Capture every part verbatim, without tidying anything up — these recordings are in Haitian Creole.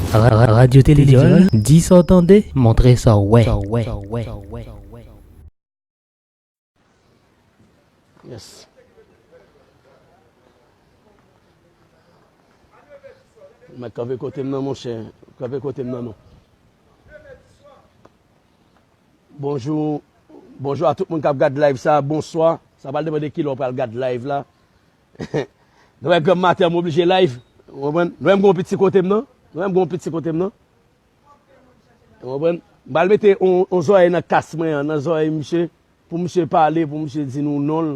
Ra- Radyo Televizyon, di sa w tande, montre sa w wè. Yes. Mèt kanpe kote m nan, monchè. Kanpe kote m nan, non. Bonjou. Bonjou a tout moun k ap gad live sa. Bonswa. Sa pral depann de kilè w pral gad live la. Nou wè granm maten an, m oblije live. Ou konprann? Nou wè m gen yon piti kote m nan? Nou wè m gen yon piti kote m nan? Ou konprann? M pral mete yon, yon zòrèy nan kas mwen an, nan zòrèy misye, pou misye pale, pou misye di nou non l.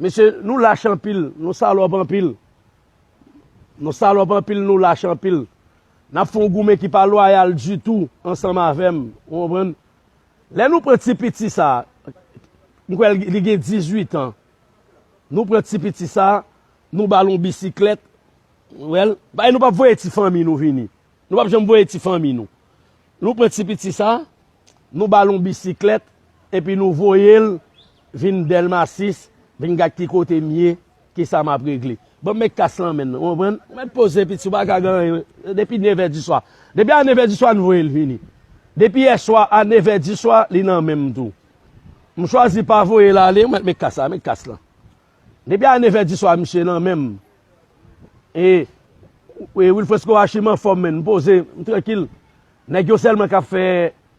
Mesye, nou lach anpil, nou salòp anpil. Nou salòp anpil, nou lach anpil. N ap fè yon goumen ki pa lwayal ditou ansanm avè m, ou konprann? Lè nou pran ti piti sa, m kwè li gen dizuit an. Nou pran ti piti sa, nou ba l yon bisiklèt. Ou wè l? Bay nou p ap voye ti fanmi nou vini. Nou p ap janm voye ti fanmi nou. Nou pran ti piti sa, nou ba l yon bisiklèt, epi nou voye l vin Dèlma sis, vin gad ki kote m ye, kisa m ap regle. Ban m met kas lan men, ou konprann? Ou mèt poze piti, ou pa ka gen anyen. Depi nevè di swa. Depi a nevè di swa, nou voye l vini. Depi yèswa a nevè di swa, li nan men m tou. M chwazi pa voye l ale, ou mèt met kas la, met kas lan. Depi a nevè di swa, misye nan men m. E, e Wilfresco Hachim anfòm, men m poze, m trankil. Nèg yo sèlman k ap fè,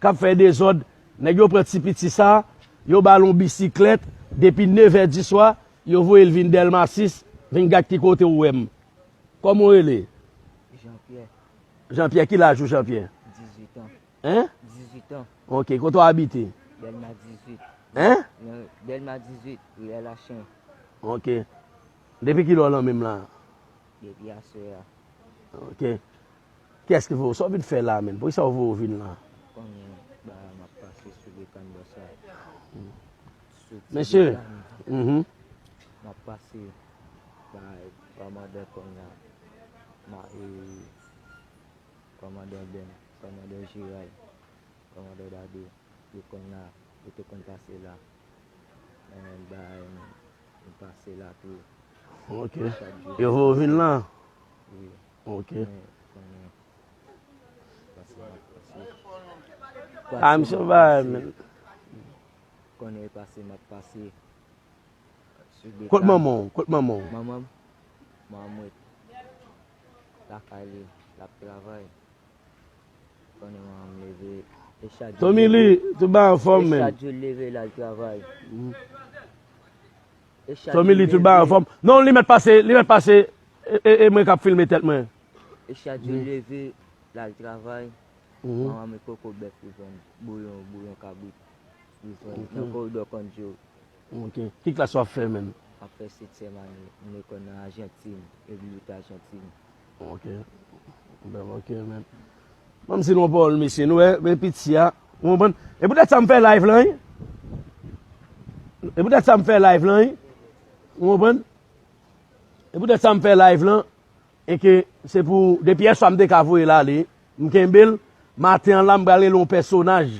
k ap fè dezòd. Nèg yo pran ti piti sa, yo ba l yon bisiklèt, depi nevè di swa, yo voye l vin Dèlma sis, vin gad ki kote ou wè m. Kòman w rele? Jean Pierre. Jean Pierre, ki laj ou, Jean Pierre? Dizuit an. Hein? Dizuit an. Ok, kote w abite? Dèlma dizuit. Hein? Nan Dèlma dizuit, riyèl Achen. Ok. Depi kilè w nan men m la? Depi aswè a. Ok. Kiyès ki voye w? Sa w vin fè la, menm? Poukisa w voye w vin la? Konnen, ba, m ap pase sou Bekann bò sa. Sou ti Mesye, Bekann. Mhm. M ap pase, ba, kòmandan konnen, ma, e, kòmandan Ben, kòmandan Jeray, kòmandan Dado, yo konn la, yo te konn pase la. Men, ba, m, m pase la tou. Ok. Chak jou. Yo voye w vin la? Wi. Ok. Men, konnen, pase, m ap pase. Ah, misye bay, men. Konnen pase, m ap pase. Sou Bekann. Kot manman w? Kot manman w? Manman m? Manman m ret lakay li, l ap travay. Konnen manman m leve, e chak jou Tommy Lee, tout bagay anfòm, men. E chak jou l leve, l al travay. Mhm. E chak jou l leve. Tommy Lee, tout bagay anfòm. Non, li mèt pase, li mèt pase. E, e, e mwen k ap filme tèt mwen. E chak jou l leve, l al travay. Mhm. Manman m kokobèf li vann, bouyon, bouyon kabrit li vann. Ok. Nan koridò Kondjo. Ok. Ki klas w ap fè, menm? M ap fè setyèm ane. M lekòl nan Ajantin, Eglwit Ajantin. Ok. Ben, ok, menm. Ban m di nou yon pawòl, mesye. Nou wè, men piti a. Ou konprann? E poutèt sa m fè live lan, wi. E poutèt sa m fè live lan, wi. Ou konprann? E poutèt sa m fè live lan. E ke se pou, depi yèswa m te ka voye l ale, m kenbe l, maten an la, m pral rele yon pèsonaj.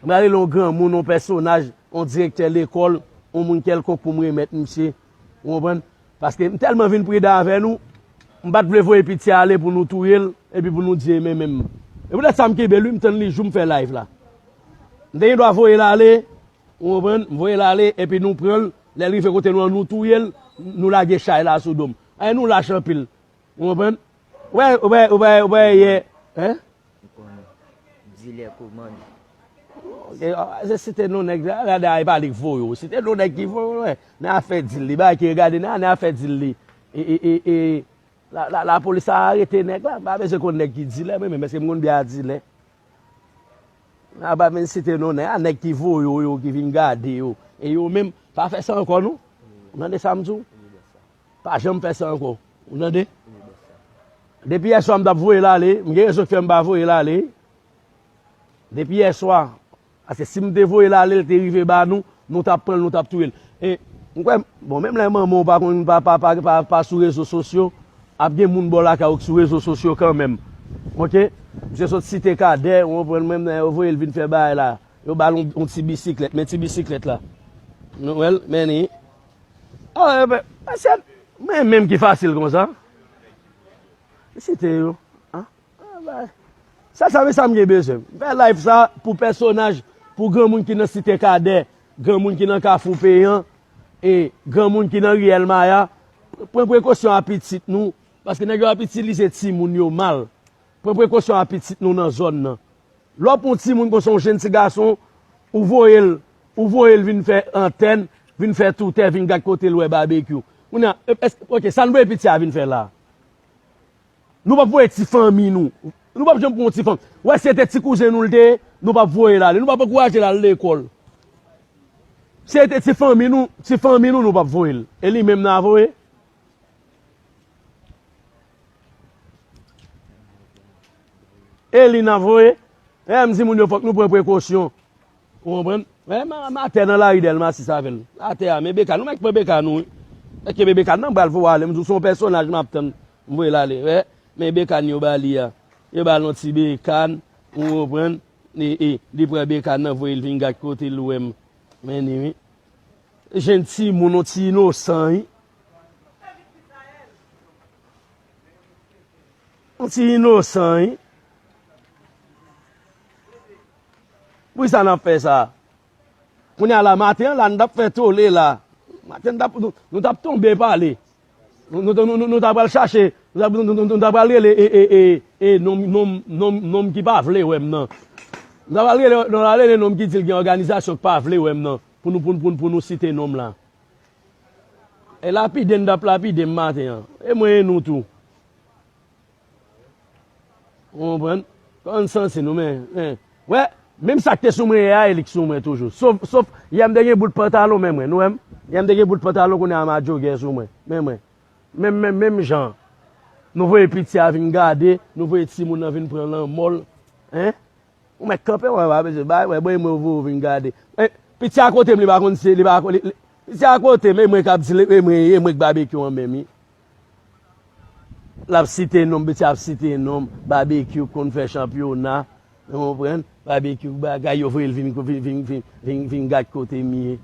M pral rele yon granmoun, yon pèsonaj, yon direktè lekòl, yon moun kèlkonk pou m remèt misye. Ou konprann? Paske m tèlman vin pridan avè nou, m pa t vle voye piti a ale pou nou touye l, epi pou nou di e men menm. E poutèt sa m kenbe l, wi, m tann li jou m fè live la. M te gen dwa voye l ale, ou konprann? M voye l ale, epi nou pran l, lè l rive kote nou an, nou touye l, nou lage chay la sou do m. Ay, nou lach anpil. Ou konprann? Ou wè, ou wè, ou wè, ou wè, yè, hein? M konnen. Dilè komand. Ok, ah, se site non nèg la, la, la, e pa li k voye w. Site non nèg ki voye w, wè. Nan afè dil, li bagay ki regade nan, nan afè dil li. E, e, e, e, la, la, lapolis a arete nèg la, m pa bezwen konn nèg ki dilè, mwen menm, èske m konn byen a dilè? A pa vin site non nèg, a nèg ki voye w yo, ki vin gade yo. E yo menm, pa fè sa ankò non. Ou tande sa m di w? Pa janm fè sa ankò. Ou tande? Depi yèswa m t ap voye l ale, m gen rezon k fè m pa voye l ale. Depi yèswa, paske si m te voye l ale, l te rive ba nou, nou t ap pran l, nou t ap touye l. E, m kwè, bon, menm lè manman w pa konn, pa, pa, pa, pa, pa sou rezo sosyo, ap gen moun bò lakay ou k sou rezo sosyo kanmenm. Ok? Misye sot site Kadè, ou konprann, menm lè yo voye l vin fè bagay la, yo ba l yon, yon ti bisiklèt, men ti bisiklèt la. Nou wè l, men li. Ah, e ben, mesye, men menm ki fasil konsa. Site yo. Ah. Sèl sa, men sa m gen bezwen. M fè live sa pou pèsonaj, pou granmoun ki nan Site Kadè, granmoun ki nan Kafou Peyan, e granmoun ki nan Riyèl Maya. Pran prekosyon a pitit nou, paske nèg yo ap itilize timoun yo mal. Pran prekosyon a pitit nou nan zòn nan. Lè w pran yon timoun konsa, yon jenn ti gason, ou voye l, ou voye l vin fè antèn, vin fè toutè, vin gad kote l wè babekyou. Kounye a, èske, oke, sa n voye piti a vin fè la? Nou p ap voye ti fanmi nou. Nou p ap janm pran yon ti fanmi. Wè, si se te ti kouzen nou l te ye, nou p ap voye l ale. Nou p ap ankouraje l al lekòl. Si se te ti fanmi nou, ti fanmi nou, nou p ap voye l. E li menm n a voye. E li n a voye. E m di moun yo, fòk nou pran prekosyon. Ou konprann? Wè, m a, m atè nan lari Dèlma sis avè l. Atè a, men Bekan, nou mèt pran Bekan nou, wi. Èske men Bekan nan pral voye ale, m di w se yon pèsonaj m ap tann, m voye l ale. Wè, men Bekan yo ba li a. Yo ba l yon ti Bekan, ou konprann? E, e, li pran Bekan nan, voye l vin gad kote l wè m. Men ni, wi. Jenn timoun, yon ti inosan, wi. Yon ti inosan, wi. Poukisa n ap fè sa? Kounye a la, maten an la, n t ap fè tole la. Maten, n t ap, nou, nou t ap tonbe pale. Nou, nou, nou, nou, nou ta pral chache, nou ta, nou, nou, nou, nou ta pral rele e, e, e, e, nonm, nonm, nonm, nonm ki pa vle wè m nan. Nou ta pral rele, nou ta rele nonm ki di l gen òganizasyon ki pa vle wè m nan, pou nou, pou, pou, pou nou site nonm la. E lapide n t ap lapide m maten an. E mwen e nou tou. Ou konprann? Konn santi nou, men, men. Wè, menm sa k te sou mwen yè a, e li k sou mwen toujou. Sof, sof, yè m te gen bout pantalon, men mwen, nou wè m? Yè m te gen bout pantalon, kounye a m a jogè sou mwen. Men mwen. Menm, menm, menm jan. Nou voye piti a vin gade, nou voye timoun nan vin pran lanmò l. Hein? Ou mèt kanpe, wè, pa bezwen bay, wè, bon, e mwen ou voye vin gade. Eh, piti a kote m, li pa konn se, li pa konn, li, li, piti a kote m, e mwen k ap di l, e mwen, e mwen k babekyou an menm, wi. L ap site nonm, piti a ap site nonm, babekyou k konn fè chanpyona, ou konprann? Babekyou bagay, yo voye l vin, vin, vin, vin, vin, vin gad kote m ye.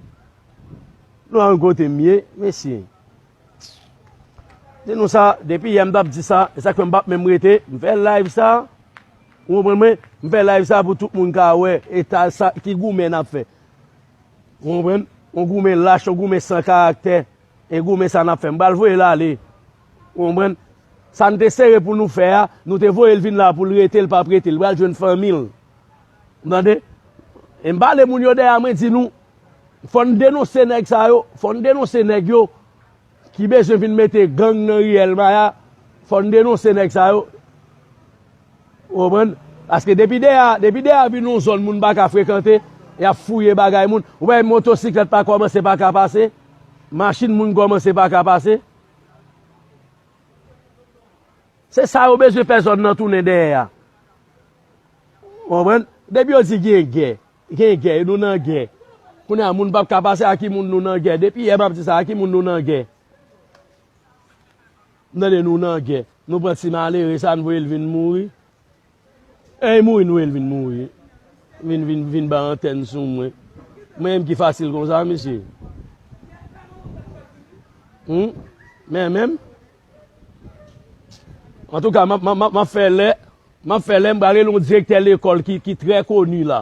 Nou wè kote m ye, mesye. Di nou sa, depi yè m t ap di sa, e sa k fè m p ap menm rete, m fè live sa, ou konprann mwen? M fè live sa pou tout moun ka wè eta sa, ki goumen n ap fè. Ou konprann? Yon goumen lach, yon goumen san karaktè, e goumen sa n ap fè. M pral voye l ale. Ou konprann? Sa n te sere pou nou fè a, nou te voye l vin la pou l rete, l p ap rete, l pral jwenn fanmi l. Ou tande? E m pale moun yo dèyè mwen, di nou, fò n denonse nèg sa yo, fò n denonse nèg yo ki bezwen vin mete gang nan riyèl Maya, fò n denonse nèg sa yo. Ou konprann? Paske depi dèyè, depi dèyè vin yon zòn moun pa ka frekante, y ap fouye bagay moun. Ou wè motosiklèt pa kòmanse pa ka pase, machin moun kòmanse pa ka pase. Se sa yo bezwen fè zòn nan tounen dèyè a. Ou konprann? Depi yo di gen gè, gen gè, e nou nan gè. Kounye a, moun p ap ka pase, a ki moun nou nan gè? Depi yè m ap di sa, a ki moun nou nan gè? M tande nou nan gè. Nou pran ti malere sa, n voye l vin mouri. E mouri, nou voye l vin mouri. Vin, vin, vin bay antèn sou mwen. Mwen menm ki fasil konsa, mesye. Hmm? Men menm. Antouka, m ap, m ap, m ap, m ap fè lè, m ap fè lè, m pral rele yon direktè lekòl ki, ki trè koni la.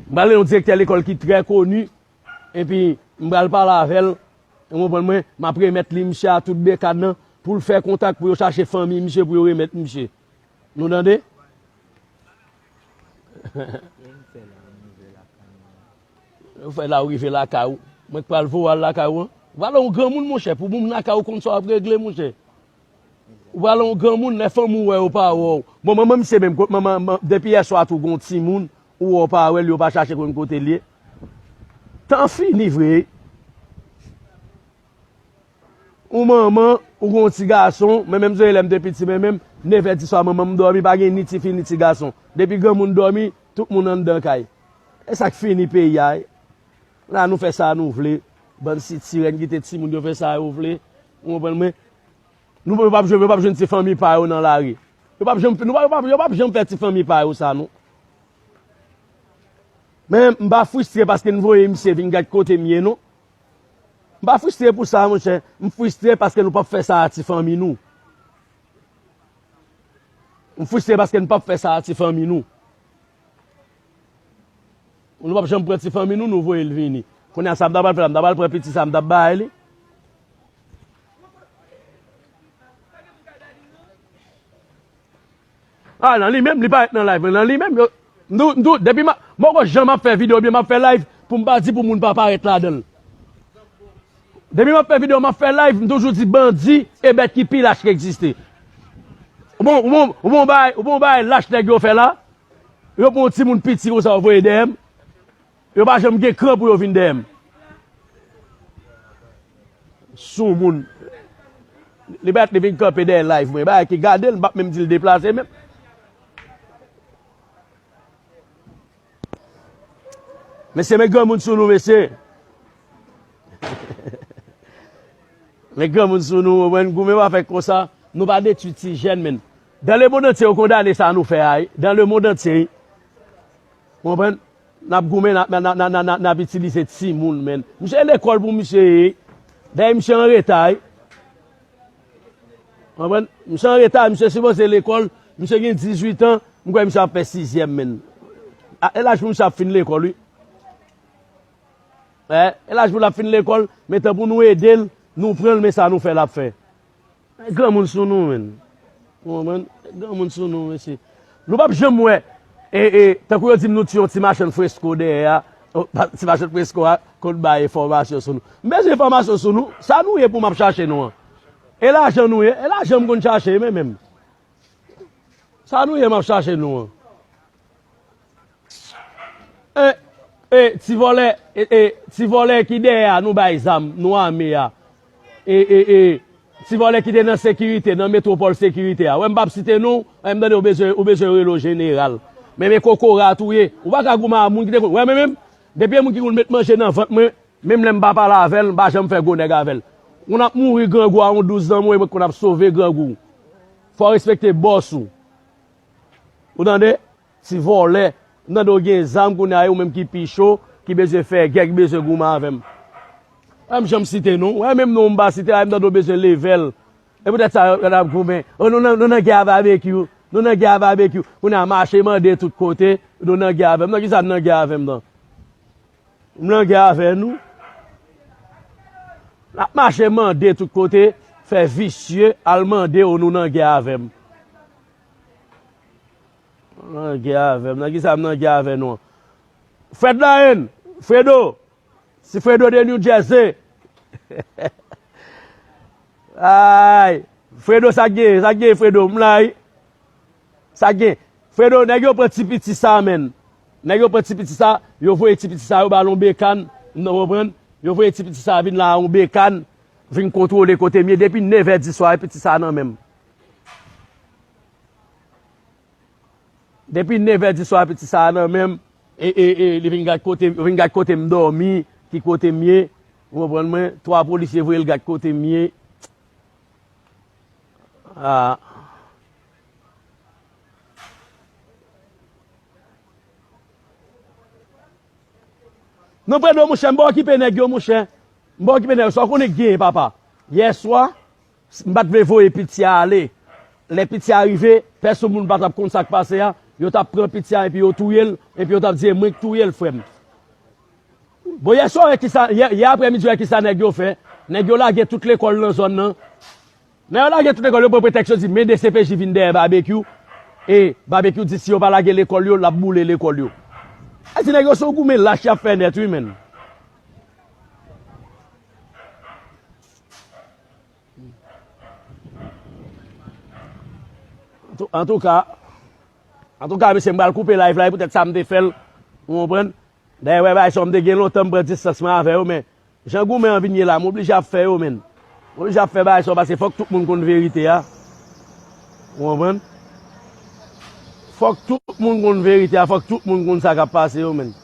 M pral rele yon direktè lekòl ki trè koni, epi m pral pale avè l, ou konprann mwen, m ap remèt li misye a tout bekàn nan, pou l fè kontak, pou yo chache fanmi misye, pou yo remèt misye. Nou tande? Ou fè la, ou rive lakay ou. Mwen k pral voye w al lakay ou an. Ou pral yon granmoun, monchè, pou moun lakay ou konn sa w ap regle, monchè. Ou pral yon granmoun, lè fanmi w wè yo pa wè w. Bon, manman misye menm, kot manman, man-, depi yè swa tou gon timoun, ou wè w pa wè l, yo pa chache konn kote l ye. Tan fini vre. Ou manman, ou gon ti gason, mwen menm, sonje lè m te piti, mwen menm, nevè di swa, manman m dòmi, pa gen ni tifi, ni ti gason. Depi granmoun dòmi, tout moun anndan kay. E sa k fini peyi a, wi. La nou fè sa nou vle, bann sitirèn kite timoun yo fè sa yo vle, ou konprann mwen? Nou, yo p ap jwenn, yo p ap jwenn ti fanmi pa yo nan lari. Yo p ap janm, nou p ap, yo p ap, yo p ap janm fè ti fanmi pa yo sa, non. Men, m pa fristre paske n voye misye vin gad kote m ye, non. M pa fristre pou sa, monchè. M fristre paske nou p ap fè sa a ti fanmi nou. M fristre paske n p ap fè sa a ti fanmi nou. Nou p ap janm pran ti fanmi nou, nou voye l vini. Kounye a sa m ta pral fè la, m ta pral pran piti sa, m ta bay li. Ah, nan li menm, li parèt nan live, nan li menm, yo, m di w, m di w, depi m, m poko janm ap fè videyo oubyen m ap fè live pou m pa di pou moun pa parèt ladan l. Depi m ap fè videyo, m ap fè live, m toujou di bandi e bèt ki pi lach ki egziste. Ou bon, ou bon, ou bon bagay, ou bon bagay lach nèg yo fè la, yo pran yon timoun piti konsa, yo voye dèyè m. Yo pa janm gen kran pou yo vin dèyè m. Soumoun. Li pèt li vin kanpe dèyè live mwen. Bagay ki gade l, m p ap menm di l deplase menm. Mesye, met granmoun sou nou, mesye. Met granmoun sou nou, ou konprann, goumen pa fèt konsa. Nou pa detwi ti jèn, menn. Dan lemonn antye, yo kondane sa nou fè a, wi. Dan lemonn antye, wi. Ou konprann? N ap goumen, n ap, n ap, n ap, n ap, n ap itilize timoun, menn. Misye lekòl pou misye ye. Dayè, misye an reta, wi. Konprann? Misye an reta, misye sipoze lekòl, misye gen dizuit an, m kwè misye ap fè sizyèm, menn. A, e laj pou misye ap fin lekòl, wi. E, e laj pou l ap fin lekòl, men tan pou nou ede l, nou pran l, men sa nou fè l ap fè. Granmoun sou nou, menn. Ou konprann? Granmoun sou nou, mesye. Nou p ap janm wè, e, e, tankou yo di m nou ti yon ti machann fresko dèyè a, o, pa, ti machann fresko a, konn bay enfòmasyon sou nou. M bezwen enfòmasyon sou nou. Sa nou ye pou m ap chache nou an? E lajan nou ye? E lajan m konn chache, men menm. Sa nou ye m ap chache nou an? E, e, ti vòlè, e, e, ti vòlè ki dèyè a, nou bay zam, nou ame a. E, e, e, ti vòlè ki te nan sekirite, nan metwopòl sekirite a. Wè, m p ap site non, wè, m tande ou bezwen, ou bezwen rele w jeneral. Men, men kokorat ou ye. Ou pa ka goumen a moun ki te konn. Wè, men menm, depi e moun ki konn met manje nan vant mwen, menm lè m pa pale avè l, m pa janm fè gwo nèg avè l. Moun ap mouri grangou a yon douz nan mwen, mwen konn ap sove grangou. Fò w respekte bòs ou. Ou tande? Ti vòlè. M tande w gen zam kounye a, e ou menm ki pi cho, ki bezwen fè gè, ki bezwen goumen avè m. Wè m janm site non. Wè menm non m pa site, a m tande w bezwen leve l. E poutèt sa, yo, yo t ap goumen. O, nou nan, nou nan gè a Babekyou. Nou nan gè a Babekyou. Kounye a mache mande tout kote, nou nan gè avè m. Nan kisa n nan gè avè m nan? M nan gè avè nou. N ap mache mande tout kote, fè visye, al mande o nou nan gè avè m. Nan gè avè m. Nan kisa m nan gè avè nou an? Fred Lion, Fredo, si Fredo de New Jersey. Ay, Fredo, sa k gen, sa k gen, Fredo, m la, wi. Sa k gen. Fredo, nèg yo pran ti piti sa, menn. Nèg yo pran ti piti sa, yo voye ti piti sa, yo ba l yon bekàn, nou konprann? Yo voye ti piti sa vin la yon bekàn, vin kontwole kote m ye. Depi nevè diswa, e piti sa nan men m. Depi nevè diswa, piti sa a nan men m, e, e, e, li vin gad kote, vin gad kote m dòmi, ki kote m ye, ou konprann mwen? Twa polisye voye l gad kote m ye. Ah. Non, Fredo, monchè, m pa okipe nèg yo, monchè. M pa okipe nèg yo. Sa w konnen k genyen, papa? Yèswa, m pa t vle voye piti a ale. Lè piti a rive, pèsonn moun pa t ap konn sa k pase a. Yo t ap pran piti a epi yo touye l, epi yo t ap di e mwen k touye l, frè m. Bon, yèswa, wè kisa, yè, yè aprèmidi, wè kisa nèg yo fè. Nèg yo lage tout lekòl nan zòn nan. Nèg yo lage tout lekòl, yo pran pretèks, yo di men D C P J vin dèyè Babekyou. E Babekyou di si yo pa lage lekòl yo, l ap boule lekòl yo. Sa di nèg yo se yon goumen lach y ap fè nèt, wi, menn. Antou-, antouka, antouka, mesye, m pral koupe live la, e poutèt sa m te fè l, ou konprann? Dayè, wè, bagay sa yo, m te gen lontan m pran distans mwen avè yo, men jan goumen an vin ye la, m oblije ap fè yo, menn. M oblije ap fè bagay sa yo, paske fòk tout moun konn verite a. Ou konprann? Fòk tout moun konn verite a, fòk tout moun konn sa k ap pase yo, menn.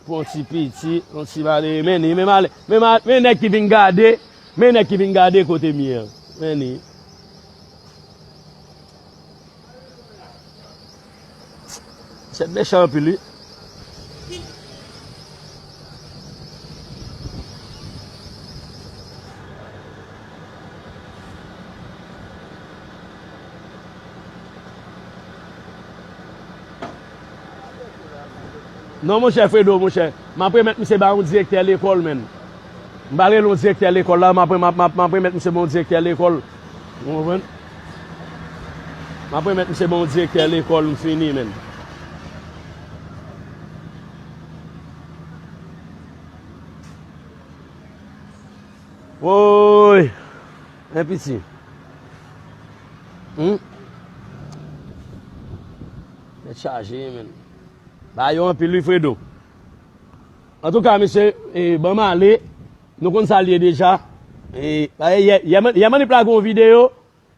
Pou yon ti piti, yon ti malere, men ni, men malè, men mal-, men nèg ki vin gade, men nèg ki vin gade kote m ye an. Men ni. Sèt mechan anpil, wi. Non, monchè Fredo, monchè. M ap remèt misye ba yon direktè lekòl, menn. M pral rele yon direktè lekòl la, m ap, m ap, m ap, m ap remèt misye ba yon direktè lekòl. Ou konprann? M ap remèt misye ba yon direktè lekòl, m fini, menn. Woy! Men piti. Hmm? Tèt chaje, menn. Ba yo anpil wi, Fredo. Antouka, mesye, e, ban m ale. Nou konn sa l ye deja. E, ba, yè, yè, yè, yè manip la gen yon videyo.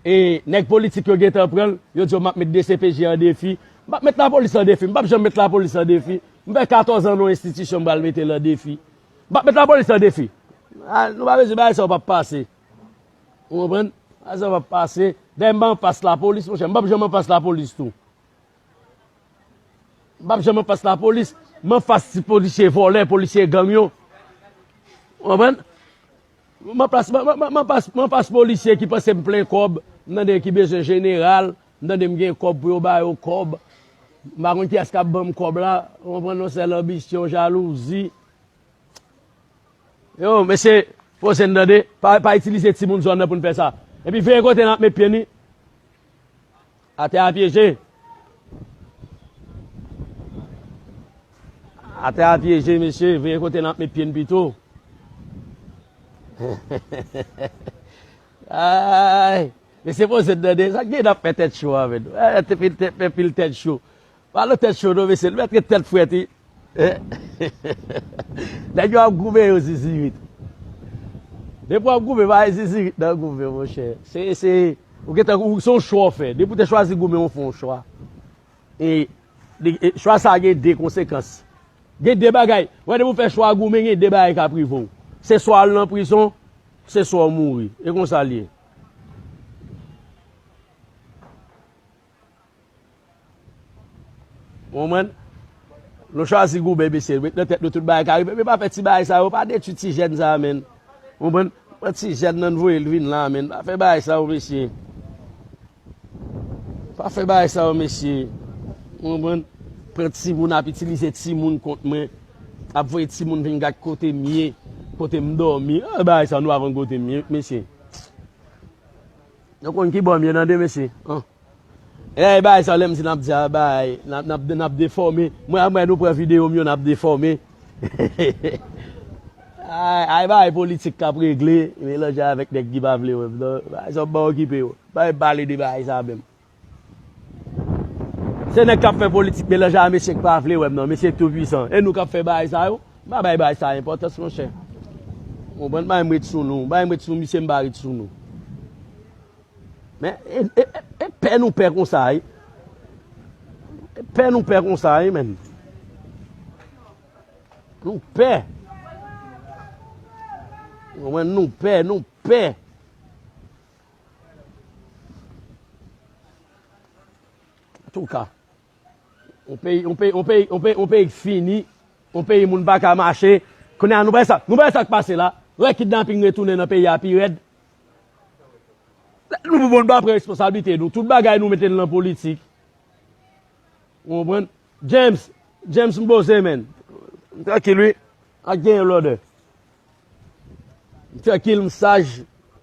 E, nèg politik yo gentan pran l. Yo di yo, "M ap met D C P J an defi." M p ap met lapolis an defi. M p ap janm met lapolis an defi. M fè katòz an nan yon enstitisyon, m pral mete l an defi. M p ap met lapolis an defi. A, nou pa bezwen bagay sa yo p ap pase. Ou konprann? Bagay sa yo p ap pase. Dayè, m pa anfas lapolis, monchè. M p ap janm anfas lapolis tou. M p ap janm anfas lapolis. M anfas ti polisye vòlè, polisye gang yo. Ou konprann? M anfas, m, m, m, m anfas, m anfas polisye ki panse m plen kòb. M tande ki bezwen jeneral. M tande m gen kòb pou yo ba yo kòb. M pa konn kiyès k ap ban m kòb la. Ou konprann? Yon sèl anbisyon, jalouzi. Yo, mesye, poze n tande. Pa, pa itilize timoun zòn nan pou n fè sa. Epi veye kote n ap met pye n wi. Atè a pyeje. Atè a pyeje, mesye. Veye kote n ap met pye n pito. Ay, mesye, poze n tande. Sa k gen n ap fè tèt cho avè nou? Eh, te pil tèt, fè pil tèt cho. Pa nan tèt cho non, mesye, nou mèt ret tèt frèt wi. Eh. Nèg yo ap goumen yo zizirit. Depi w ap goumen, pa gen zizirit nan goumen, monchè. Se, se, ou gentan, ou, se yon chwa w fè. Depi w te chwazi goumen, w fè yon chwa. E, de, e chwa sa gen de konsekans. Gen de bagay. Wè, depi w fè chwa goumen, gen de bagay k ap rive w. Se swa w al nan prizon, se swa w mouri. E konsa l ye. Ou konprann? Nou chwazi goumen, mesye. Met nan tèt nou tout bagay ka rive. Men pa fè ti bagay sa yo. Pa detwi ti jèn sa a, menn. Ou konprann? Pran ti jèn nan, voye l vin la, menn. Pa fè bagay sa yo, mesye. Pa fè bagay sa yo, mesye. Ou konprann? Pran timoun, ap itilize timoun kont mwen. Ap voye timoun vin gad kote m ye, kote m dòmi. Ah, bagay sa nou ap vann kote m ye, mesye. Nou konn ki bò m ye nan de, mesye. An. E bagay sa, lè m di n ap di a, bagay, n ap, n ap, n ap defòme. Mwen, mwen, nou pran videyo m yo, n ap defòme. Ay, ay, bagay politik k ap regle, melanje avèk nèg ki pa vle wè m, non. Bagay sa, m pa okipe yo. Pa pale de bagay sa menm. Se nèg k ap fè politik melanje a mesye k pa vle wè m, non. Mesye tou pwisan. E nou k ap fè bagay sa yo, m pa bay bagay sa enpòtans, monchè. Ou konprann? M pa menm ret sou nou. M pa menm ret sou misye, m pa ret sou nou. Men, e, e, e, e pè nou pè konsa, wi. E pè nou pè konsa, wi, menn. Nou pè. Ou konprann? Nou pè, nou pè. Antouka, yon peyi, yon peyi, yon peyi, yon peyi, yon peyi k fini, yon peyi moun pa ka mache. Kounye a, nou pa wè sa, nou pa wè sa k pase la. Wè kidnaping retounen nan peyi a pi rèd. Nou pou bon pa pran responsablite nou. Tout bagay nou mete l nan politik. Ou konprann? James, James m poze, menn. M trankil, wi. Ak genyen lòdè. M trankil, m saj.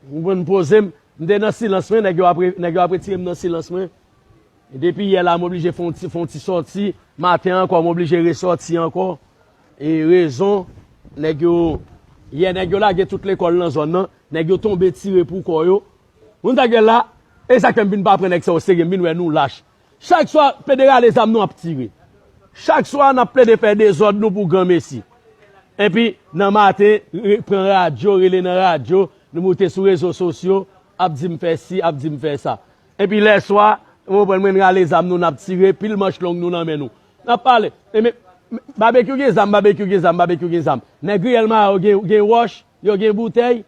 M konprann, m poze m. M te nan silans mwen, nèg yo ap re-, nèg yo ap retire m nan silans mwen. E depi yè la, m oblije fè yon ti, fè yon ti sòti. Maten ankò, m oblije resòti ankò. E rezon, nèg yo, yè nèg yo lage tout lekòl nan zòn nan. Nèg yo tonbe tire pou kò yo. Moun ta gèl la, e sa k fè m vin pa pran nèg sa yo serye, m vin wè nou lach. Chak swa, plede rale zam nou ap tire. Chak swa, n ap plede fè dezòd nou pou granmesi. Epi, nan maten, re-, pran radyo, rele nan radyo, nou moute sou rezo sosyo, ap di m fè si, ap di m fè sa. Epi lèswa, ou konprann, mwen rale zam nou, n ap tire, pil manch long nou nan men nou. N ap pale. E men, Babekyou gen zam, Babekyou gen zam, Babekyou gen zam. Nèg Riyèl Mara yo gen, gen wòch, yo gen boutèy.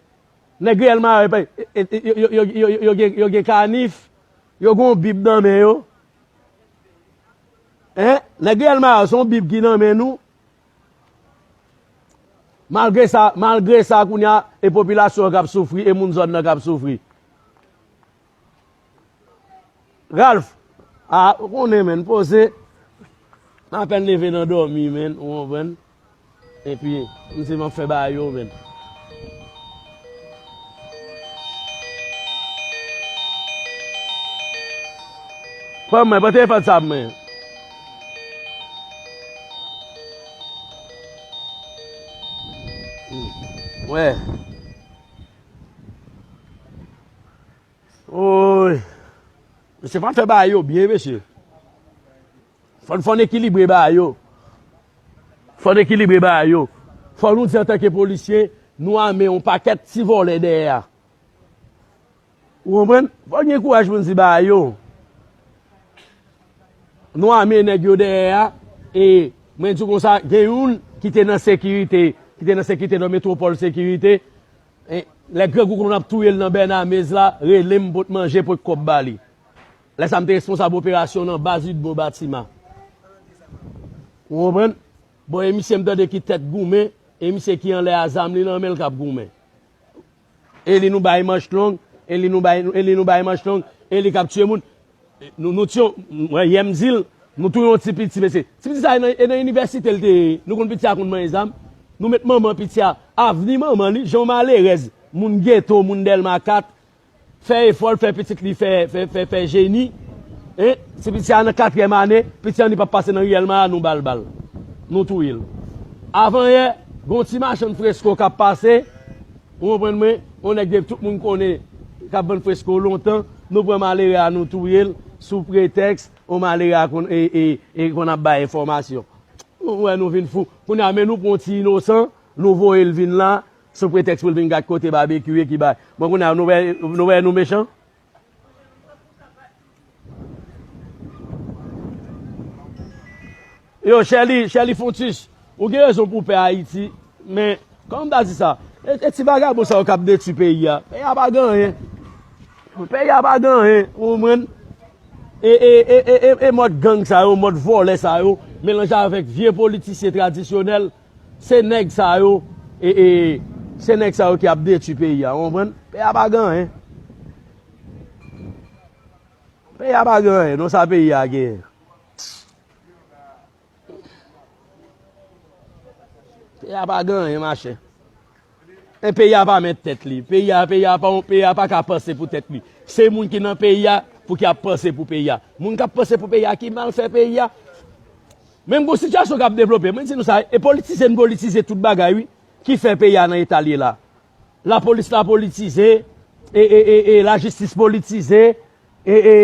Nèg Riyèl Mara yo, yo, yo, yo, yo, yo, yo gen, yo gen kanif, yo gen yon bib nan men yo. Hein? Nèg Riyèl Mara yo, se yon bib ki nan men nou. Malgre sa, malgre sa, kounye a, e popilasyon an k ap soufri, e moun zòn nan k ap soufri. Ralph, a, ou konnen, menn, poze. M apèn leve nan dòmi, menn, ou konprann? Epi, m di m ap fè bagay yo, menn. Pran mwen, pran telefòn sa mwen. Wè. Oy. Mesye, fò n fè bagay yo byen, mesye. Fò n, fò n ekilibre bagay yo. Fò n ekilibre bagay yo. Fò nou di antanke polisye, nou ame yon pakèt ti vòlè dèyè a. Ou konprann? Fò n gen kouraj pou n di bagay yo. Nou ame nèg yo dèyè a. E mwen di w konsa, gen youn ki te nan sekirite, ki te nan sekirite nan Metwopòl Sekirite. E lè grangou konn ap touye l nan Bènamez la, rele m pot manje, pot kòb ba li. Lè sa a, m te responsab operasyon nan baz Udbo Batima. Ou konprann? Bon, e misye m tande ki tèt goumen, e misye ki anlè a zam li nan men l k ap goumen. E li nou bay manch long, e li nou bay, e li nou bay manch long, e li k ap tiye moun. Nou, nou tiye, mwen, yè m di l, nou touye yon ti piti, mesye. Ti piti sa, e nan, e nan inivèsite l te ye. Nou konn piti a konn manyen zam. Nou met manman piti a, avni manman li, jan yon malerèz, moun geto, moun Dèlma kat, fè efò l, fè pitit li fè, fè, fè, fè jeni. Hein? Si piti a nan katriyèm ane, piti a ni p ap pase nan riyèl ma a, nou ba l bal. Nou touye l. Avanyè, gon ti machann fresko k ap pase, ou konprann mwen, yon nèg de tout moun konnen k ap vann fresko lontan, nou pran malere a, nou touye l, sou pretèks yon malere a konn, e, e, e konn ap bay enfòmasyon. Nou wè nou vin fou. Kounye a, men nou pran yon ti inosan, nou voye l vin la, sou pretèks pou l vin gad kote babekyou ye ki bay. Bon, kounye a, nou wè, nou wè nou mechan? Yo, Sherly, Sherly Fontus, ou gen rezon pou w pè Ayiti, men, kòman m ta di sa? E, e ti vagabon sa yo k ap detwi peyi a. Peyi a pa gen anyen. Peyi a pa gen anyen, ou konprann? E, e, e, e, e, e mòd gang sa yo, mòd vòlè sa yo, melanje avèk vye politisyen tradisyonèl, se nèg sa yo, e, e, se nèg sa yo ki ap detwi peyi a, ou konprann? Peyi a pa gen anyen. Peyi a pa gen anyen, non, sa peyi a genyen. Peyi a pa gen anyen, machè. E peyi a pa mèt tèt li. Peyi a, peyi a pa, peyi a pa ka panse pou tèt li. Se moun ki nan peyi a pou ki ap panse pou peyi a. Moun k ap panse pou peyi a ki mal fè peyi a. Menm gon sitiyasyon k ap devlope, mwen di nou sa, e politize n politize tout bagay, wi, ki fè peyi a nan eta l ye la. Lapolis la politize, e, e, e, e lajistis politize, e, e,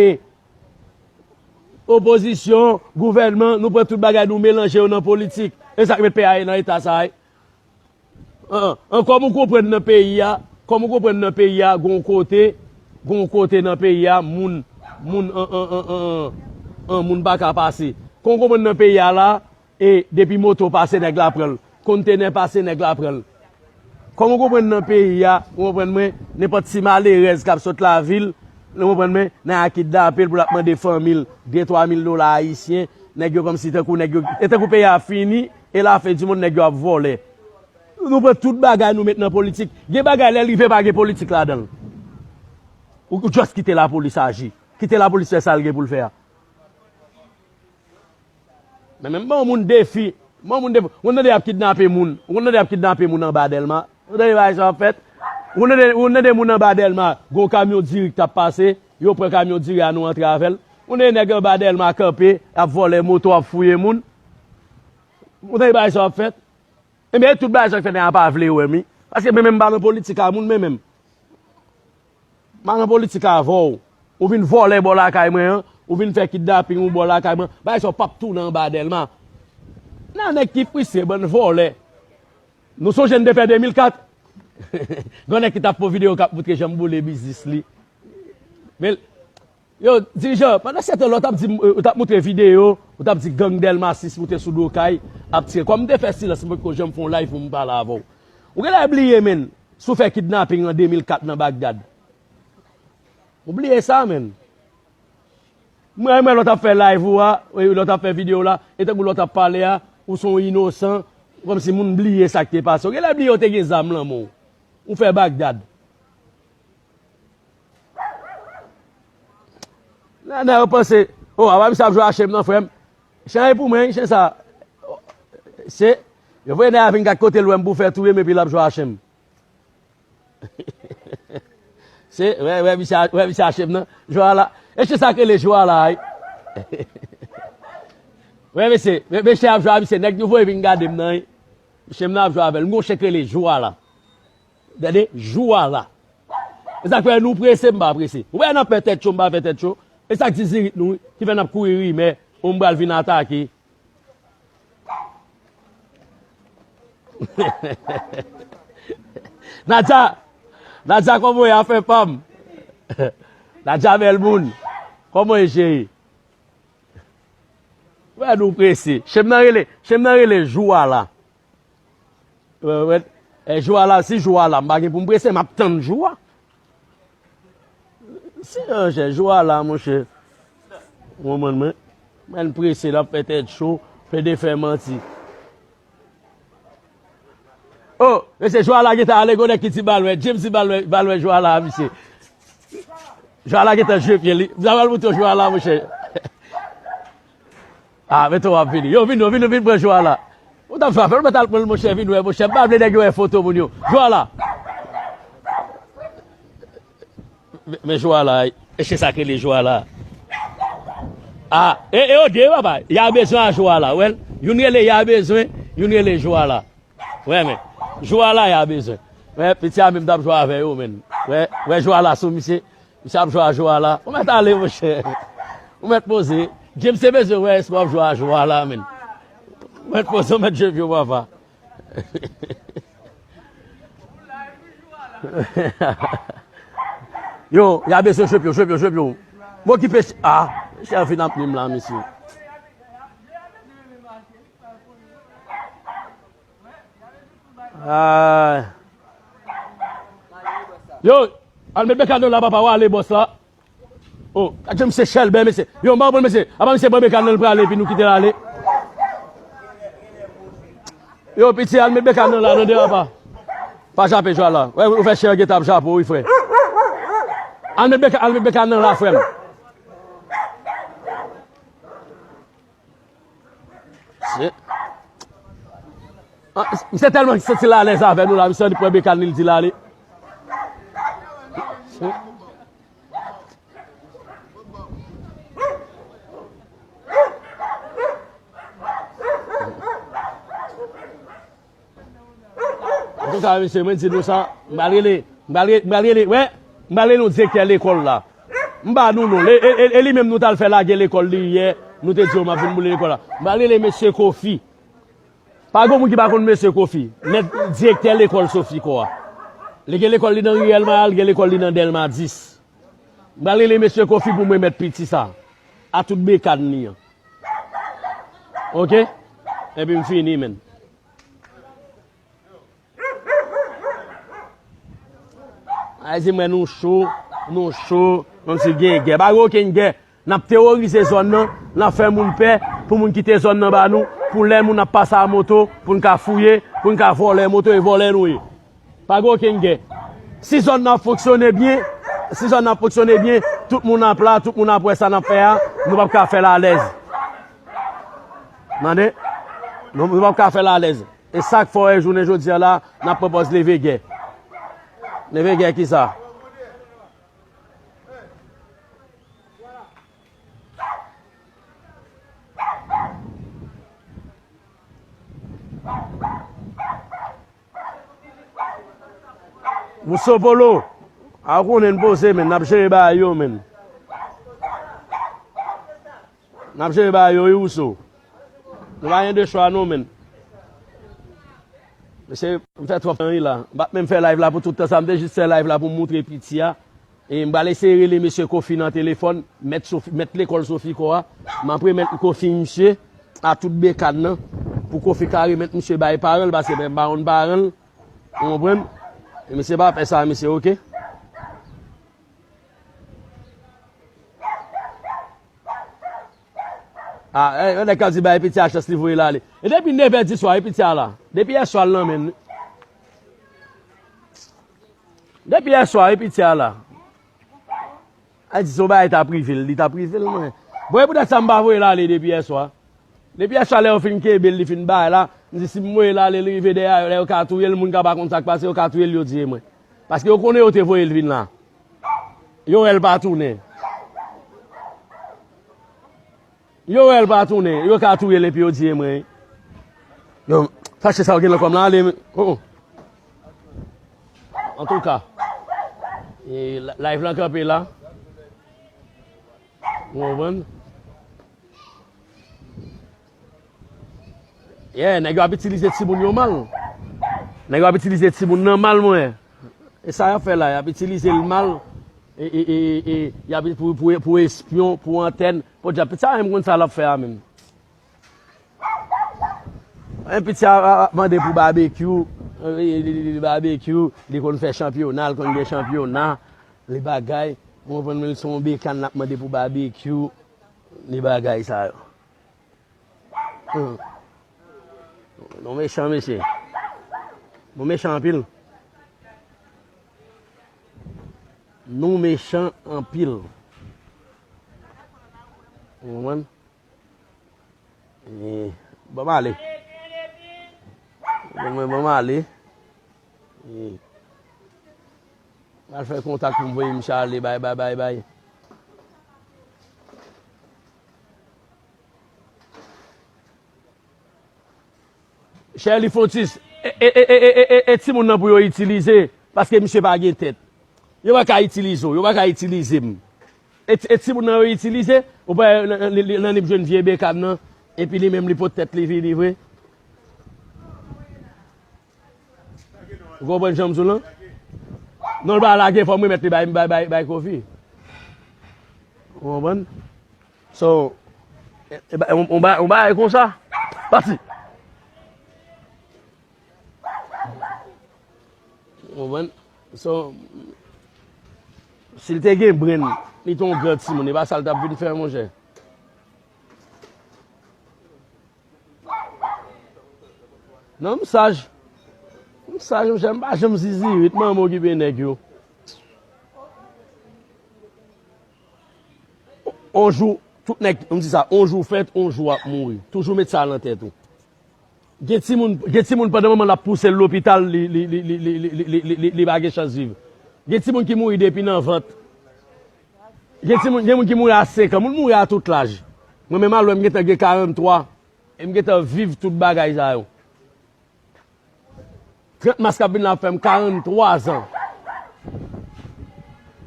opozisyon, gouvènman, nou pran tout bagay, nou melanje yo nan politik. E sa k met peyi a nan eta sa a. An, an, kòm ou konprann nan peyi a, kòm ou konprann nan peyi a, gon kote, gon kote nan peyi a, moun, moun, an, an, an, an, an, moun pa ka pase. Kòm ou konprann nan peyi a la, e depi moto pase, nèg la pran l. Kontenè pase, nèg la pran l. Kòm ou konprann nan peyi a, ou konprann mwen, nenpòt ti malerèz k ap sot lavil, ou konprann mwen, nèg la kidnape l pou l ap mande fanmi l de twa mil dola ayisyen, nèg yo kòmsi tankou nèg yo, e tankou peyi a fini, e lafen di monn nèg yo ap vòlè. Nou pran tout bagay nou met nan politik. Gen bagay lè l rive pa gen politik ladan l. Ou, ou just kite lapolis aji. Kite lapolis fè sa l gen pou l fè a. Men menm ban yon moun defi. Ban yon moun defi. Ou konn tande y ap kidnape moun. Ou konn tande y ap kidnape moun anba Dèlma. Ou konn tande bagay sa ap fèt. Ou konn tande, ou konn tande moun anba Dèlma. Gon kamyon diri k t ap pase. Yo pran kamyon diri a, nou antre avè l. Ou konn tande nèg anba Dèlma kanpe, ap vòlè moto, ap fouye moun. Ou konn tande bagay sa ap fèt. Ebyen, e tout bagay sa k fè nèg la pa vle wè m, wi. Paske mwen menm m pa nan politik a moun, mwen menm. M pa nan politik avè w. Ou vin vòlè bò lakay mwen an, ou vin fè kidnaping ou bò lakay mwen. Bagay sa yo p ap tounen anba Dèlma. Nan nèg ki fristre, bann vòlè. Nou sonje n te fè de mil kat. Gon nèg ki t ap fè yon videyo k ap montre jan m boule biznis li. Men, yo, dirijan, pandan se tan la, w t ap di, w t ap montre videyo, w t ap di gang Dèlma sis moute sou do kay, ap tire. Kòm m te fè silans, m potko janm fè yon live pou m pale avè w. Ou genlè bliye, menn, si w fè kidnaping an de mil kat nan Bagdad. Ou bliye sa, menn. Mwen, mwen, lè w t ap fè live ou a, lè w t ap fè videyo w la, e tankou lè w t ap pale a, ou se yon inosan, kòmsi moun bliye sa k te pase. Ou genlè bliye w te gen zam lan men w. Ou fè Bagdad. Nana yo panse, oh, apa misye ap jwe H M nan, frè m? Chen an e pou mwen, chen sa. Se, yo voye nèg la vin gad kote l wè m pou fè touye m epi l ap jwe a chen m. Se, wè, wè, misye, wè, misye a chen m nan. Jwe a la. E chen sa k rele jwe a la, wi. Wè, mesye, wè, mesye ap jwe a, misye, nèg nou voye vin gade m nan, wi. Chen m nan ap jwe avè l. M gon chen k rele jwe a la. Tande, jwe a la. E sa k fè nou prese, m pa prese. Ou wè n ap fè tèt cho, m pa fè tèt cho. E sa k di zirit nou, wi, ki fè n ap kouri rimè, ou m pral vin atake. Nadia, Nadia, kòman w ye, afè pa m? Nadia bèl moun, kòman w ye, cheri? Wè nou prese. Chen m nan rele, chen m nan rele jou a la. Wè, wè, e jou a la, si jou a la, m pa gen pou m prese, m ap tann jou a. Si, monchè, jou a la, monchè. Ou konprann mwen? Mwen prese, l ap fè tèt cho, pede fè manti. Oh, mesye, jou a la gentan ale, gon nèg ki di m al wè, James di m al wè, m al wè jou a la, mesye. Jou a la gentan jwe pye li. M ta pral montre w jou a la, monchè. Ah, men tou w ap vini. Yo, vin, yo, vin, vin pran jou a la. Ou t ap jwe avè l, ou mèt al pran l, monchè, vin wè, monchè. M pa vle nèg yo wè foto moun yo. Jou a la. Men, men jou a la, e se sa k rele jou a la. Ah, e, e yo de, papa. Y a bezwen a jou a la, wè l. Youn rele y a bezwen, youn rele jou a la. Wè, men. Jou a la, y a bezwen. Wè, piti a menm t ap jwe avè yo, men. Wè, wè, jou a la sou misye. Misye ap jwe a jou a la. Ou mèt ale, monchè. Ou mèt poze. James te bezwen wè èske w ap jwe a jou a la, men. Ou mèt poze, ou mèt jwe pye w, papa. Yo, y a bezwen jwe pye w, jwe pye w, jwe pye w. M okipe, ah, chè fin ap li m la, mesye. Ah. Yo, al met Beka nan la, papa, w ale, bòs la. Oh, gad jan misye chèlbè, mesye. Yo, m pa konprann, mesye. Apa misye pran Beka nan, l prale, epi nou kite l ale. Yo, piti, al met Beka nan la, tande, papa. Pa jape jou a la. Wè, ou fè chè gentan ap jape w, wi, frè. Al met Beka, al met Beka nan la, frè m. Se, ah, misye tèlman santi l alèz avè nou la, misye annik pran Beka nan, li di l ale. Se, Antouka, mesye, mwen di nou sa, m pral rele, m pral re-, m pral rele, wè, m pral rele yon direktè lekòl la. M ba nou non l, e, e, e, e li menm nou t al fè lage lekòl li yè, nou te di yo m ap vin boule lekòl la. M pral rele mesye Kofi. Pa gen moun ki pa konn mesye Kofi, mèt direktè lekòl Sofikò a. Li gen lekòl li nan riyèl Mayal, li gen lekòl li nan Dèlma dis. M pral rele mesye Kofi pou m remèt piti sa a tout bekàn li an. Oke? Epi m fini, menn. Ay, di mwen nou cho, nou cho, kòmsi gen gè. Pa gen okenn gè. N ap teworize zòn nan, n ap fè moun pè pou moun kite zòn nan ba nou, pou lè moun ap pase a moto, pou n ka fouye, pou n ka vòlè moto e vòlè nou ye. Pa gen okenn gè. Si zòn nan ap fonksyone byen, si zòn nan ap fonksyone byen, tout moun ap la, tout moun ap wè sa n ap fè a, nou p ap ka fè l alèz. Tande? Nou, nou p ap ka fè l alèz. E sa k fè w wè jounen jodi a la, n ap pran pòz leve gè. Leve gè kisa? Mousopolo, a konnen n poze, men n ap jere bagay yo, men. N ap jere bagay yo, wi, Wouso. Nou pa gen de chwa, non, menn. Mesye, m fè twòp anyen la. M p ap menm fè live la pou tout tan sa. M te jis fè live la pou m moutre piti a. E m pral eseye rele mesye Kofi nan telefòn, mèt Sofi, mèt lekòl Sofikò a. M ap remèt Kofi misye a tout bekàn nan. Pou Kofi ka remèt misye bay paran l, paske m pa konn paran l. Ou konprann? E mesye pa fè sa, mesye, oke? Ah, eh, yon nèg k ap di bay piti a chans li voye l ale. E depi nevè di swa, e piti a la. Depi yèswa l nan men n. Depi yèswa, e piti a la. A di se yon bagay t ap rive l, li t ap rive l, mwen. Bon, e poutèt sa m pa voye l ale depi yèswa. Depi a chalè yo fin kenbe l, li fin bay la, m di si m voye l ale, li rive dèyè yo, lè yo ka touye l, moun ka pa konn sa k pase, yo ka touye l, yo tiye mwen. Paske yo konnen yo te voye l vin la. Yo wè l pa tounen. Yo wè l pa tounen, yo ka touye l epi yo tiye mwen. Yo, fache sa yo gen nan kò m la, ale, oh, oh. Antouka, e, la- live lan kanpe la. Ou konprann? Yeah, nèg yo ap itilize timoun yo mal. Nèg yo ap itilize timoun nan mal, mwen. E sa y ap fè la, y ap itilize l mal. E, e, e, e, e, y ap pou, pou, pou espyon, pou antèn. Podyab, pitit sa menm konn sa l ap fè a menm. Yon pitit a, a, a mande pou babekyou. Li, li, li, li babekyou, li konn fè chanpyona, li konn gen chanpyona. Li bagay, ou konprann, men li se yon bekàn, l ap mande pou babekyou. Li bagay sa yo. Hmm. Nou mechan, mesye. Nou mechan anpil. Nou mechan anpil. Ou konprann? E, ban m ale. Ban m, ban m ale. E, m al fè kontak pou m voye misye ale, bay, bay, bay, bay. Chèli Fontis, e, e, e timoun nan pou yo itilize, paske misye pa gen tèt. Yo pa ka itilize w, yo pa ka itilize m. E, e timoun nan yo itilize, ou pa, nan, nan, li- li- nan li jwenn vye bekàn nan, epi li menm li pot tèt li vini vre. Ou konprann jan m di w lan? Non, l pa lage, fò m remèt li bay, bay, bay, bay Kofi. Ou konprann? So, e, e, ba- on, on, ba- on bagay konsa. Pati. Ou konprann? So, si l te gen brenn, li te yon gran timoun, e pa sa l t ap vin fè, monchè. Non, m saj. M saj, monchè, m pa janm zizirit, manman okipe nèg yo. On jou, tout nèg, m di sa, on jou fèt, on jou ap mouri. Toujou met sa nan tèt ou. Gen timoun, gen timoun pandan manman l ap pouse l lopital, li, li, li pa gen chans viv. Gen timoun ki mouri depi nan vant. Gen timoun, gen moun ki mouri a senk an. Moun mouri a tout laj. Mwen menm a lè m gentan gen karant twa. E m gentan viv tout bagay sa yo. Trant mas k ap vin la ap fè m karant twa zan.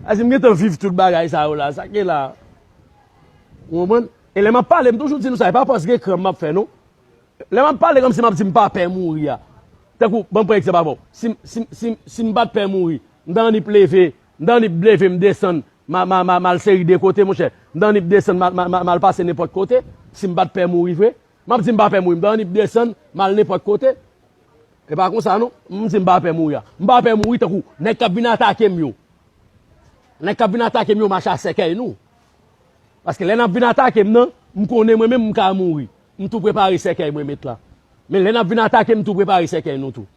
Sa di m gentan viv tout bagay sa yo la. Sa k gen la. Ou konprann? E lè m ap pale, m toujou di nou sa. E pa paske gen kran m ap fè, non. Lè m ap pale kòmsi m ap di m pa pè mouri a. Tankou, ban m pran egzanp avè w. Si, si, si, si m pa t pè mouri, m ta annik leve, m ta annik leve, m desann, m a, m a, m a, m al seri de kote, monchè. M ta annik desann, m a, m a, m a, m al pase nenpòt kote. Si m pa t pè mouri vre, m ap di m pa pè mouri, m ta annik desann, m al nenpòt kote. E pa konsa, non. M di m pa pè mouri a. M pa pè mouri tankou nèg k ap vin atake m yo. Nèg k ap vin atake m yo mache a sèkèy nou. Paske lè n ap vin atake m nan, m konnen mwen menm m ka mouri. M tou prepare sèkèy mwen met la. Men lè n ap vin atake m, m tou prepare sèkèy nou tou.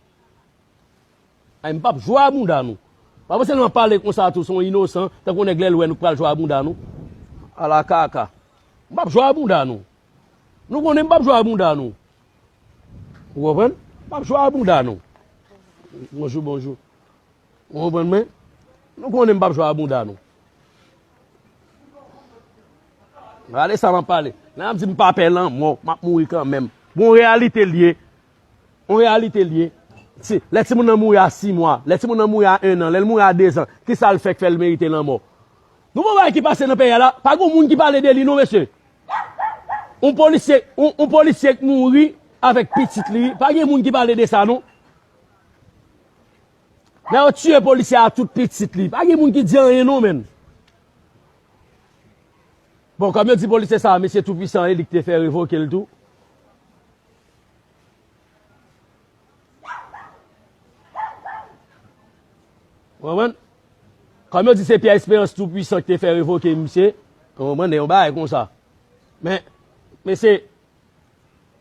Ay, m p ap jwe a bounda nou. Pa panse lè m ap pale konsa tou, se yon inosan, tankou nèg lè l wè nou k pral jwe a bounda nou. Ala kaka. M p ap jwe a bounda nou. Nou konnen m p ap jwe a bounda nou. Ou konprann? M p ap jwe a bounda nou. Bonjou, bonjou. Ou konprann mwen? Nou konnen m p ap jwe a bounda nou. Gade sa m ap pale. Lè m ap di m pa pè lanmò, m ap mouri kanmenm. Bon, reyalite l ye. Yon reyalite l ye. Si, lè timoun nan mouri a sis mwa, lè timoun nan mouri a en an, lè l mouri a de zan, kisa l fè k fè l merite lanmò? Nou gon bagay ki pase nan peyi a la, pa gon moun ki pale de li non, mesye. Yon polisye, yon, yon polisye k mouri avèk pitit li, pa gen moun ki pale de sa non. Lè yo tiye polisye a tout pitit li, pa gen moun ki di anyen non, menn. Bon, kòm yo di polisye sa a, mesye Toupwisan, e li k te fè revoke l tou. Ou konprann? Kòm yo di se Pierre Espérance Toupwisan ki te fè revoke misye, ou konprann, e yon bagay konsa. Men, mesye,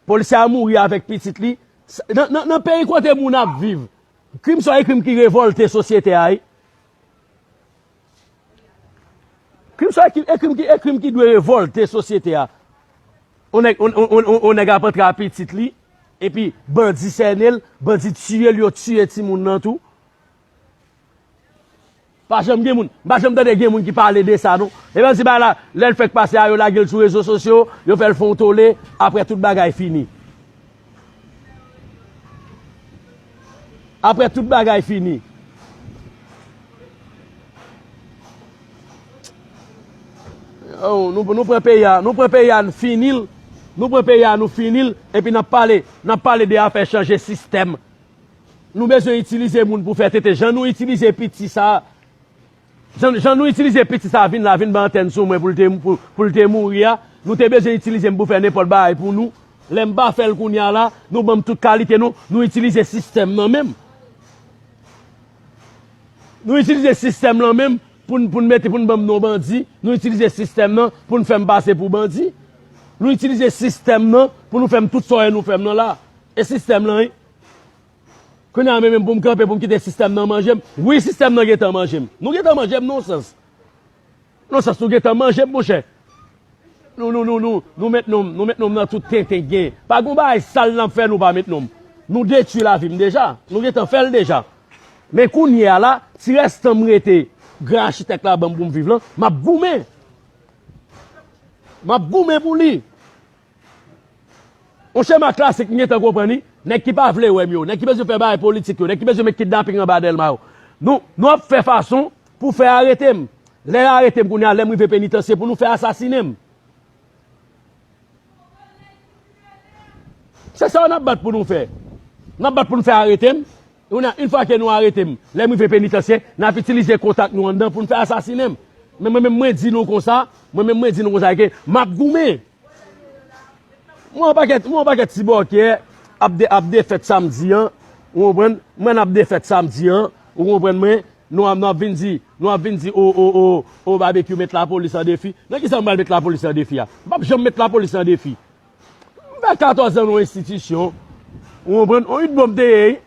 polisye a mouri avèk pitit li. Nan, nan, nan peyi kote moun ap viv, krim sa e krim ki revòlte sosyete a, wi. Krim sa e krim, e krim ki, e krim ki dwe revòlte sosyete a. On nèg, on, on, on, on, on nèg ap antre a pitit li, epi bandi sènen l, bandi tiye l, yo tiye timoun nan tou. Pa janm gen moun, m pa janm tande gen moun ki pale de sa non. E bandi bagay la, lè l fèk pase a, yo lage l sou rezo sosyo, yo fè l fè yon tole, apre tout bagay fini. Apre tout bagay fini. Oh, nou, nou pran peyi a, nou pran peyi a, n fini l. Nou pran peyi a, nou fini l. Epi n ap pale, n ap pale de afè chanje sistèm. Nou bezwen itilize moun pou fè tete. Jan nou itilize piti sa, jan, jan nou itilize piti sa vin la, vin bay antèn sou mwen pou l te, pou, pou l te mouri a, nou te bezwen itilize m pou fè nenpòt bagay pou nou. Lè m pa fè l kounye a la, nou ban m tout kalite non, nou itilize sistèm nan menm. Nou itilize sistèm nan menm pou n, pou n mete, pou n ban m non bandi. Nou itilize sistèm nan pou n fè m pase pou bandi. Nou itilize sistèm nan pou nou fè m tout sa w wè nou fè m nan la. E sistèm nan, wi. Kounye a, men menm pou m kanpe, pou m kite sistèm nan manje m. Wi, sistèm nan gentan manje m. Nou gentan manje m, non sans. Non sans, nou gentan manje m, monchè. Nou, nou, nou, nou, nou met non m, nou met non m nan tout tenten k gen. Pa gon bagay sal n ap fè, nou pa met non m. Nou detwi lavi m deja. Nou gentan fè l deja. Men kounye a la, ti rès tan m rete, gran achitèk la ban m pou m viv lan, m ap goumen. M ap goumen pou li. Yon chema klasik m gentan konprann li. Nèg ki pa vle wè m yo, nèg ki bezwen fè bagay politik yo, nèg ki bezwen met kidnaping anba Dèlma yo. Nou, nou ap fè fason pou fè arete m. Lè yo arete m kounye a, lè m rive penitansye pou nou fè asasinen m. Se sa n ap bat pou nou fè. N ap bat pou nou fè arete m. Kounye a, yon fwa ke nou arete m, lè m rive penitansye, n ap itilize kontak nou anndan pou n fè asasinen m. Men mwen menm mwen di nou konsa, mwen menm mwen di nou konsa ke m ap goumen. Mwen yon pakèt, mwen yon pakèt ti bòkyè ap de, ap defèt samdi an, ou konprann? Mwen ap defèt samdi an, ou konprann mwen? Nou ap, nou ap vin di, nou ap vin di, o, o, o, o, Babekyou met lapolis an defi. Nan kisa m pral met lapolis an defi a? M p ap janm met lapolis an defi. M fè katòz an nan yon enstitisyon. Ou konprann? On yut bon m te ye, wi.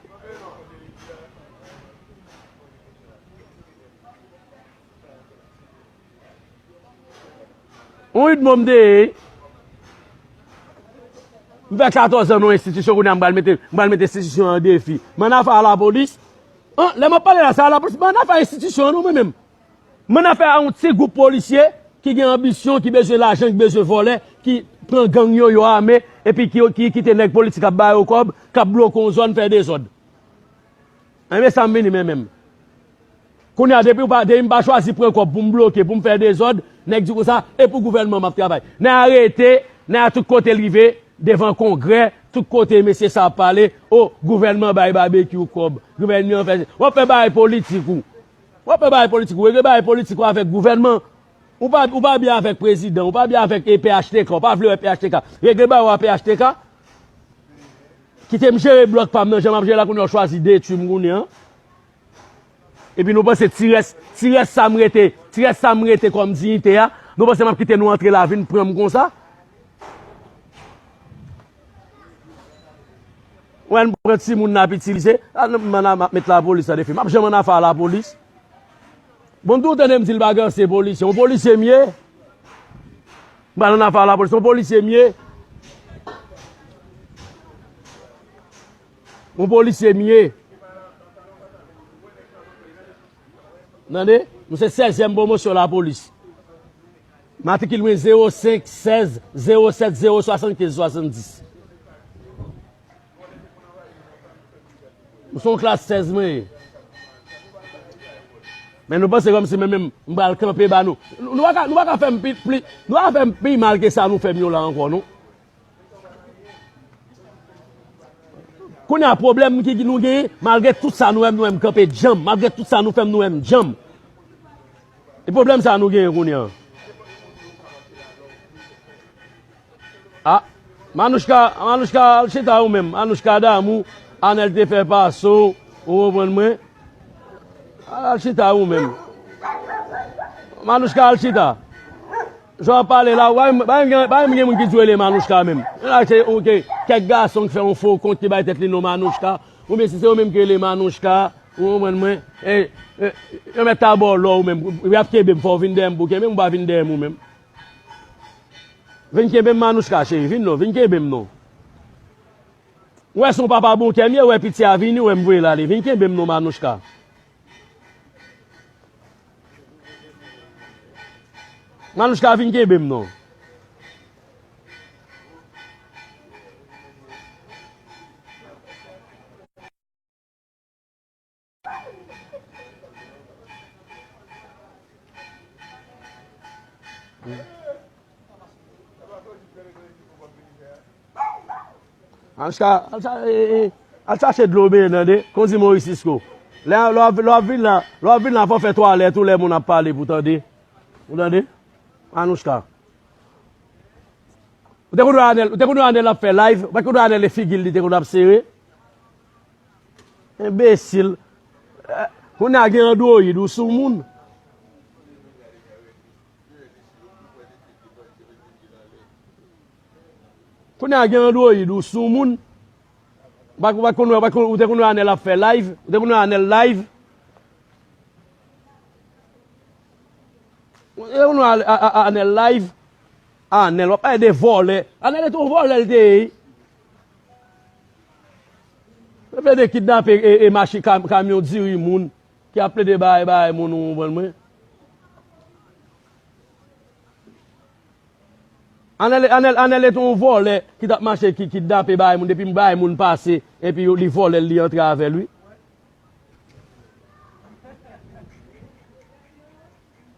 On yut bon m te ye, wi. M fè katòz an nan yon enstitisyon, kounye a m pral mete, m pral mete enstitisyon an an defi. M ann afè a lapolis. An, lè m ap pale la, se a lapolis. M ann afè a enstitisyon an, non, mwen menm. M ann afè a yon ti gwoup polisye ki gen anbisyon, ki bezwen lajan, ki bezwen vòlè, ki pran gang yo, yo ame, epi ki, ki kite nèg politik ap ba yo kòb, k ap bloke yon zòn, fè dezòd. Enben, sa m vini men menm. Kounye a, depi w pa, depi m pa chwazi pran kòb pou m bloke, pou m fè dezòd, nèg di konsa, e pou gouvènman m ap travay. Nèg arete, nèg a tout kote l rive, devan Kongrè, tout kote mesye sa ap pale, o, gouvènman bay Babekyou kòb, gouvènman fè, w ap fè bagay politik ou. W ap fè bagay politik ou, regle bagay politik ou avèk gouvènman. Ou pa, ou pa byen avèk prezidan, ou pa byen avèk, e, P H T K, ou pa vle wè P H T K. Regle bagay ou a P H T K. Kite m jere blòk pa m nan, jan m ap jere la kounye a, w chwazi detwi m kounye an. Epi nou panse ti rès, ti rès sa m rete, ti rès sa m rete kòm diyite a, nou panse m ap kite nou antre la vin pran m konsa? Ou wè n pran timoun n ap itilize, a, m, m, m ap met lapolis an defi. M ap janm ann afè a lapolis. Bon, tou tande m di l pa gen ansyen polisye. Yon polisye m ye. M pral ann afè a lapolis. Yon polisye m ye. Yon polisye m ye. Tande? Nou se sèzyèm pwomosyon lapolis. Matrikil mwen zewo senk sèz zewo sèt zewo swasannkenz swasanndis. M se yon klas sèz mwen ye. Men nou panse kòmsi mwen menm m pral kanpe ba nou. Nou pa ka, nou pa ka fè m pi, pli, nou pa ka fè m pi mal ke sa nou fè m yo la ankò, non. Kounye a, pwoblèm ki nou genyen, malgre tout sa nou wè m, nou wè m kanpe djanm. Malgre tout sa nou fè m, nou wè m djanm. E pwoblèm sa nou genyen kounye a. A, Manouchka, Manouchka, al chita ou menm. Manouchka damou, Anèl te fè pase w, ou konprann mwen? Al, al chita ou menm. Manouchka, al chita. Jan w ap pale la, w pa, pa, pa, pa gen moun ki di w rele Manouchka menm. Yon la se, ok, kèk gason ki fè yon fo kont ki bay tèt li non Manouchka. Oubyen si se yo menm ki rele Manouchka, ou konprann mwen? E, e, yo mèt ta ba w lò ou menm. Y ap kenbe m, fò w vin dèyè m pou kenbe m, ou pa vin dèyè m ou menm. Vin kenbe m, Manouchka, cheri, vin non, vin kenbe m non. Ou wè se yon papa bon kè m ye, ou wè piti a vini, ou wè m voye l ale. Vin kenbe m non, Manouchka. Manouchka, vin kenbe m non. Al cha-, al cha-, e, e, al chache dlo benyen, tande? Konn di Maurice Cisco. Lè, lè w ap, lè w ap vin la, lè w ap vin la, fò w fè twalèt ou lè moun ap pale pou tande. Ou tande? Manouchka. Ou te konn wè Anèl, ou te konn wè Anèl ap fè live, ou pa t konn wè Anèl e figi l li te konn ap sere? Enbesil. Eh, kounye a gen andwoyid, ou sou moun. Kounye a gen andwoyid, ou sou moun. Ou pa, ou pa konn wè, ou pa konn, ou te konn wè Anèl ap fè live, ou te konn wè Anèl live. Ou te konn wè a, a, a, Anèl live. Anèl, w ap pale de vòlè. Anèl e te yon vòlè l te ye. Yo plede kidnape e, e mache kam-, kamyon diri moun ki ap plede bay, bay moun, ou konprann mwen? Anèl, Anèl, Anèl te yon vòlè ki t ap mache ki kidnape bay moun, depi bay moun pase, epi yo, li vòlè l, li antre avè l, wi.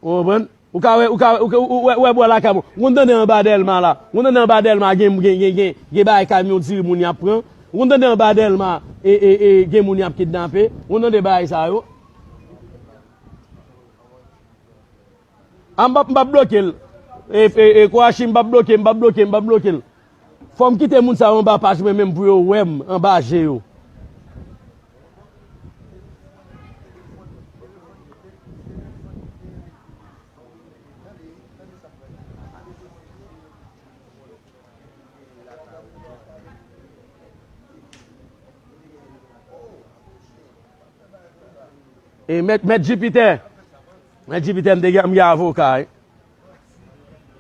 Ou konprann? Ou ka wè, ou ka wè, ou ka, ou, ou, ou wè, ou wè bò lakay mwen. Ou konn tande anba Dèlma la. Ou konn tande anba Dèlma gen, gen, gen, gen, gen bagay kamyon diri moun y ap pran. Ou konn tande anba Dèlma, e, e, e, gen moun y ap kidnape. Ou konn tande bagay sa yo. A, m p ap, m p ap bloke l. E, e, e, Kwachi, m p ap bloke, m p ap bloke, m p ap bloke l. Fò m kite moun sa yo anba paj mwen menm pou yo wè m anba je yo. E mèt, mèt Jipitè. Mèt Jipitè, m te gen, m gen avoka, wi.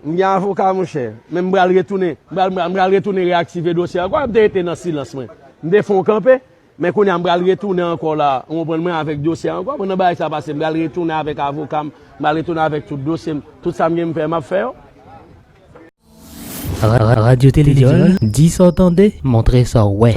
M gen avoka, monchè. Men m pral retounen. M pral, m pral, m pral retounen reyaktive dosye a ankò. M te rete nan silans mwen. M te fè yon kanpe. Men kounye a, m pral retounen ankò la. Ou konprann mwen avèk dosye a ankò. Pandan bagay sa pase, m pral retounen avèk avoka m. M pral retounen avèk tout dosye m. Tout sa m gen m fè, m ap fè yo. Ra-, ra-, Radyo Televizyon, di sa w tande, montre sa w wè.